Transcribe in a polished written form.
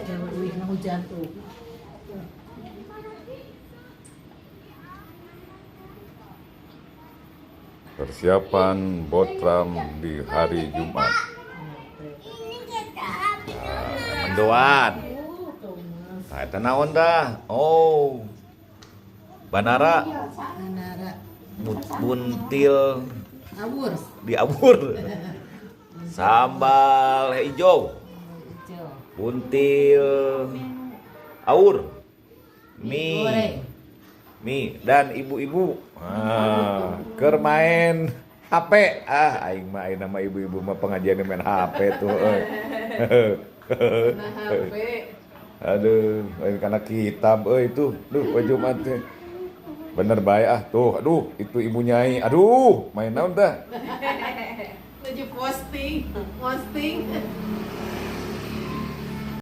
Wih, hujan tuh. Persiapan botram di hari Jumat. Nah, mendoan. Nah, eta naon dah? Oh. Banara. Banara. Buntil awur. Diawur. Sambal hijau. Buntil awur. Mie. Mie dan ibu-ibu. Ah, keur main HP. Ah, aing mah aing nama ibu-ibu mah pengajian main HP tuh euy. HP. Aduh, lain karena kitab euy itu. Duh, baju mati. Bener bae ah tuh. Aduh, itu ibu nyai. Aduh, main naon tah? Lagi posting, posting.